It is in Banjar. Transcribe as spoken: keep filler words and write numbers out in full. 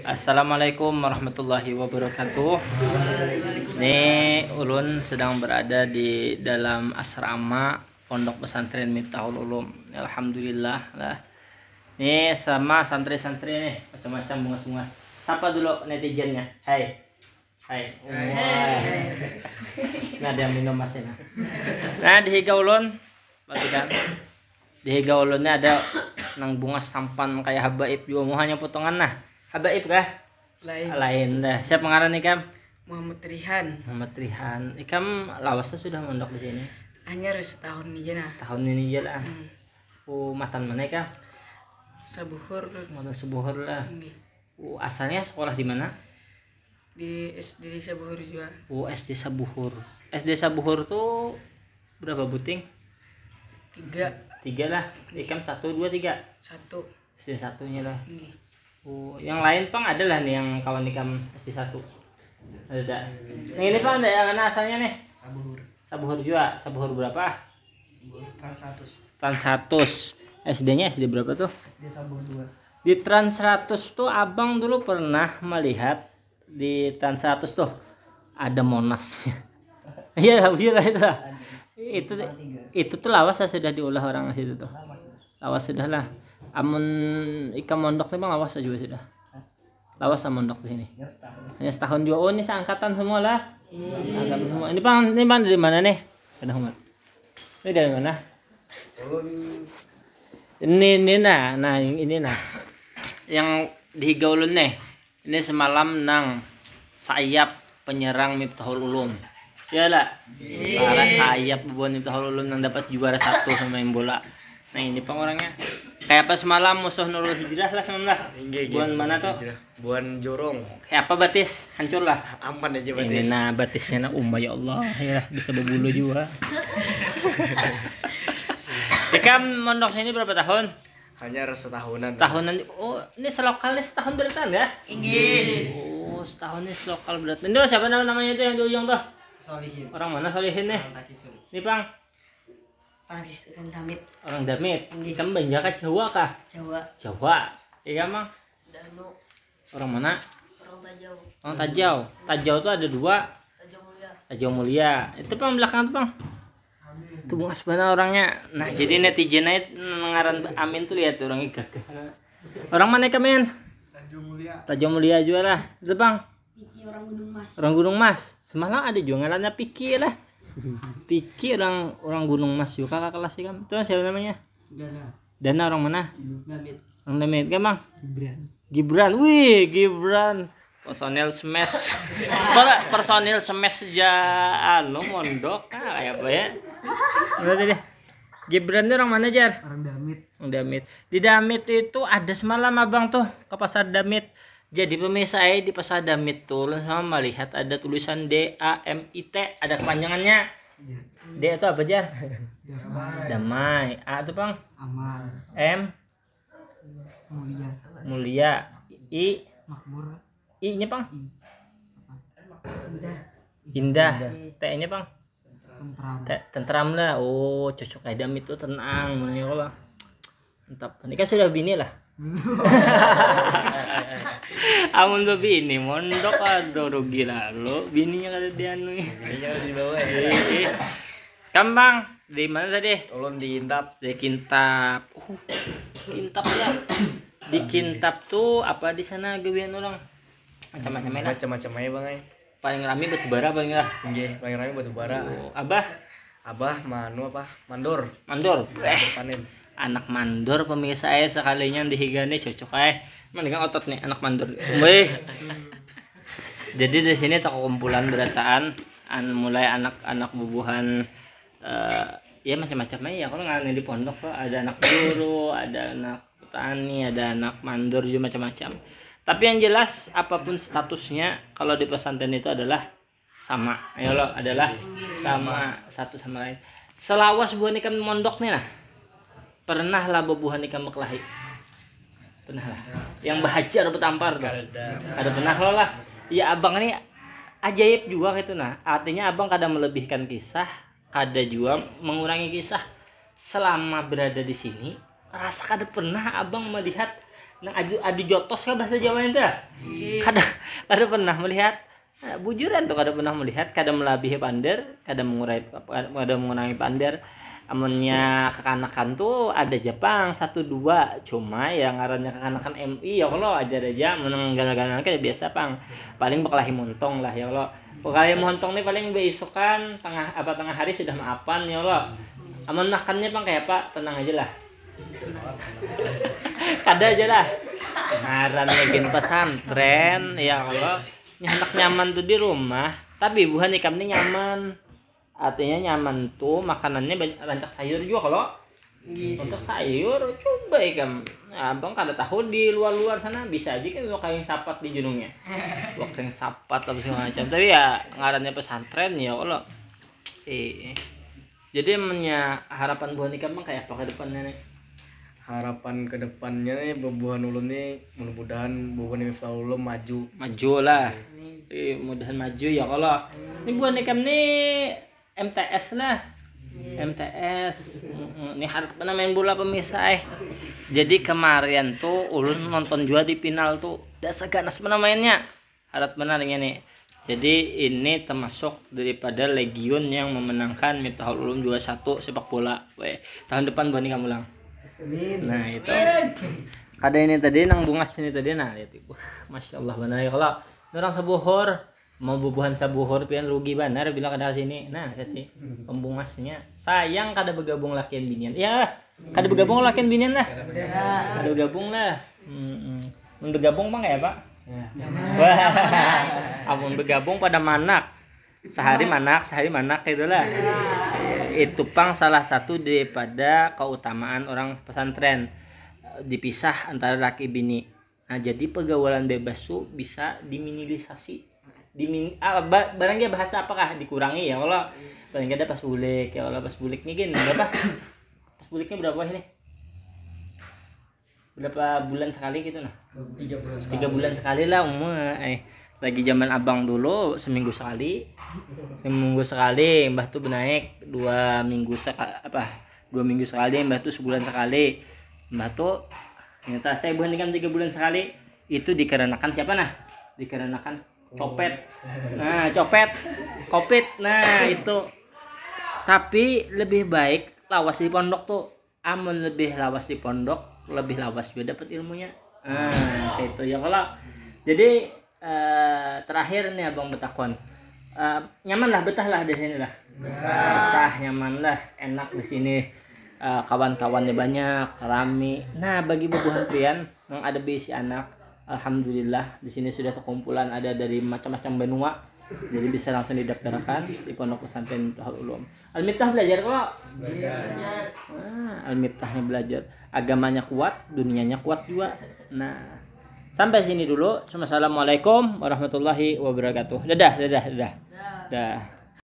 Assalamualaikum warahmatullahi wabarakatuh. Ini ulun sedang berada di dalam asrama Pondok Pesantren Miftahul Ulum. Alhamdulillah lah. Ini sama santri-santri nih, macam-macam bungas-bungas. Sapa dulu netizennya? Hai. Hai. Nah, dia minum masih nah. Nah, di higa ulun, berarti kan. Di higa ulun ini ada nang bungas tampan kayak habaib juga, muhanya potongan nah. Habaib kah? Lain. Lain dah. Siapa ngaran ikam? Muhammad Rihan. Muhammad Rihan. Ikam lawasnya sudah mondok di sini? Hanya setahun ini aja nah. Tahun ini aja lah. Hmm. Oh, matan mana ikam? Sabuhur. Matan Sabuhur lah. Nggih. Oh, asalnya sekolah di mana? Di S D di Sabuhur juga. Oh, S D Sabuhur. S D Sabuhur tuh berapa buting? Tiga. Tiga lah. Ikam satu, dua, tiga. Satu. S D satunya lah. Nggih. Oh, yang lain pang ada lah nih yang kawan ikam S D satu. Ada tak? Nah, ini pang ada yang mana asalnya nih? Sabuhur. Sabuhur juga. Sabuhur berapa? Trans seratus. Trans seratus. S D-nya S D berapa tuh? S D Sabuhur dua. Di Trans seratus tuh abang dulu pernah melihat di Trans seratus tuh ada Monas. Iya lah, iya lah itu lah. Itu itu tuh lawas lah sudah diulah orang situ tuh. Lawas sudah lah. Amun ikam mondok nih bang lawas juga sudah. Lawas lah mondok di sini. Hanya setahun juga. Oh ini seangkatan semua lah. Angkatan semua. Ini bang, ini bang dari mana nih? Ada Umar. Ini dari mana? Ini ini nah, nah yang ini nah. Yang di higa ulun nih. Ini semalam nang sayap penyerang Miftahul Ulum. Ya lah. Para sayap bubuhan Miftahul Ulum nang dapat juara satu sama main bola. Nah ini pang orangnya. Kayak apa semalam musuh Nurul Hijrah lah semalam lah. Buhan mana tuh? Buhan Jorong. Kayak apa batis? Hancur lah. Ampan aja batis. Ini nah batisnya nah umah ya Allah ya bisa berbulu juga. Ikam mondok sini berapa tahun? Hanya setahunan. Setahunan. Oh, ini selokal nih setahun berarti ya? Inggih. Oh, setahun nih selokal berarti. Ini siapa nama namanya itu yang di ujung tuh? Solihin. Orang mana Solihin nih? Orang Takisun. Ini pang. Paris kan Damit. Orang Damit. Inggih. Kamu banyak kah Jawa kah? Jawa. Jawa. Iya mang. Danu. Orang mana? Orang Tajau. Orang Tajau. Tajau tuh ada dua. Tajau Mulia. Tajau Mulia. Itu pang belakang tuh pang. Itu bungas banget orangnya. Nah jadi netizen aja ngaran Amin tuh lihat orangnya gagah. Orang mana kamen? Tajau Mulia. Tajau Mulia juga lah. Itu bang. Piki orang Gunung Mas. Orang Gunung Mas. Semalam ada juga ngarannya Piki lah. Piki orang orang Gunung Mas juga kakak kelas sih kan. Itu siapa namanya? Dana. Dana orang mana? Damit. Orang Damit kan bang? Gibran. Gibran. Wih Gibran. Personil smash. Personil smash ja anu mondok ah kayak apa ya? Berarti deh. Gibran itu orang mana jar? Orang Damit. Orang Damit. Di Damit itu ada semalam abang tuh ke pasar Damit. Jadi pemirsa eh di pasar Damit tuh ulun sama melihat ada tulisan D A M I T ada kepanjangannya. D itu apa jar? Damai. A itu bang? Aman. M? Mulia. Mulia. I? Makmur. I nya pang? Indah. Indah. T nya pang? Tentram. T tentram lah. Oh cocok kayak Damit tuh tenang mana ya Allah. Mantap. Ini kan sudah bini lah. Amun bebini mondok aduh rugi lalu bininya kada dianui. Bininya udah dibawa ya. Gampang. Di mana tadi? Ulun di Kintap. Di Kintap. Uh, Kintap ya. Di Kintap tuh apa di sana gawian orang? Macam-macam ya lah. Macam-macam aja bang eh. Paling rame batu bara paling lah. Nggih, paling rame batu bara. Oh, abah? Abah manu apa? Mandor. Mandor. Eh, panen. Anak mandor pemirsa eh sekalinya di higa nih cocok eh. Mendingan otot nih anak mandor. Weh. Jadi di sini toko kumpulan berataan an mulai anak-anak bubuhan eh ya macam-macam aja kalau nggak di pondok tuh ada anak guru, ada anak petani, ada anak mandor juga macam-macam. Tapi yang jelas apapun statusnya kalau di pesantren itu adalah sama. Ayo lo adalah sama satu sama lain. Selawas buah nikam mondok nih nah. Pernah lah buah nikam berkelahi. Pernah lah. Yang berhajar bertampar tuh. Ada pernah lo lah. Ya abang ini ajaib juga gitu nah. Artinya abang kada melebihkan kisah, kada juga mengurangi kisah. Selama berada di sini, rasa kada pernah abang melihat Nang adu adu jotos kah bahasa Jawa itu? Kada kada pernah melihat. Nah, bujuran tuh kada pernah melihat, kada melabihi pander, kada mengurai kada mengurangi pander. Amunnya kekanakan tuh ada aja pang satu dua, cuma ya ngarannya kekanakan M I ya kalau aja aja menang gana-gana kayak biasa pang. Paling bekelahi montong lah ya kalau. Bekelahi montong nih paling beisukan tengah apa tengah hari sudah maapan ya kalau. Amun makannya pang kayak apa tenang aja lah. Kada aja lah. Ngaran mungkin pesantren ya kalau. Nya handak nyaman tuh di rumah, tapi buhan ikam ni nyaman. Artinya nyaman tuh makanannya banyak rancak sayur juga kalau. Rancak sayur coba ikam. Nah, abang kada tahu di luar-luar sana bisa aja kan wakayang sapat di junungnya. Wakayang sapat apa segala macam, tapi ya ngarannya pesantren ya kalau. Eh, jadi amunnya harapan buhan ikam bang kayak apa ke depannya nih? Harapan kedepannya nih bebuhan ulun nih mudah-mudahan bebuhan ini selalu maju. Maju lah. Eh, mudahan maju ya kalau. Ini buhan ikam nih M T S lah. M T S. Mm-mm. Ini harus pernah main bola pemisah eh. Jadi kemarin tuh ulun nonton juga di final tuh. Dah seganas pernah mainnya. Harat benar ini nih. Jadi ini termasuk daripada legion yang memenangkan Miftahul Ulum juara satu sepak bola. Weh, tahun depan buat nikam ulang. Nah, itu. Kada ini tadi nang bungas ini tadi nah lihat ibu. Masya Allah benar ya kalau orang sabuhur mau bubuhan sabuhur pian rugi benar bila kada sini. Nah, jadi pembungasnya sayang kada bergabung lakian binian. Ya, kada bergabung lakian binian lah. Kada bergabung lah. Hmm, hmm. Mun bergabung bang ya pak? Ya. Wah, amun bergabung pada manak sehari manak sehari manak itulah. Itu pang salah satu daripada keutamaan orang pesantren dipisah antara laki bini. Nah jadi pergaulan bebas tuh bisa diminimalisasi. Dimin ah, ba, barang dia bahasa apakah dikurangi ya kalau paling kada pas bulik ya kalau pas bulik nih gini berapa? Pas buliknya berapa ini? Berapa bulan sekali gitu nah? Tiga bulan sekali. Tiga bulan sekali lah umur eh lagi zaman abang dulu seminggu sekali seminggu sekali mbah tuh benaik dua minggu sekali apa dua minggu sekali mbah tuh sebulan sekali mbah tuh ternyata saya berhentikan tiga bulan sekali itu dikarenakan siapa nah dikarenakan copet nah copet kopit nah itu tapi lebih baik lawas di pondok tuh amun lebih lawas di pondok lebih lawas juga dapat ilmunya nah itu ya kalau jadi eh, terakhir nih abang betakon eh, nyaman lah betah lah di sini lah betah nyaman lah enak di sini Eh, kawan-kawannya banyak rami nah bagi bubuhan pian yang ada berisi anak alhamdulillah di sini sudah terkumpulan ada dari macam-macam benua jadi bisa langsung didaftarkan di pondok pesantren Miftahul Ulum. Al-Miftah belajar kok? Belajar. Ah, Al-Miftahnya belajar. Agamanya kuat, dunianya kuat juga. Nah, sampai sini dulu. Assalamualaikum warahmatullahi wabarakatuh. Dadah, dadah, dadah. Dah.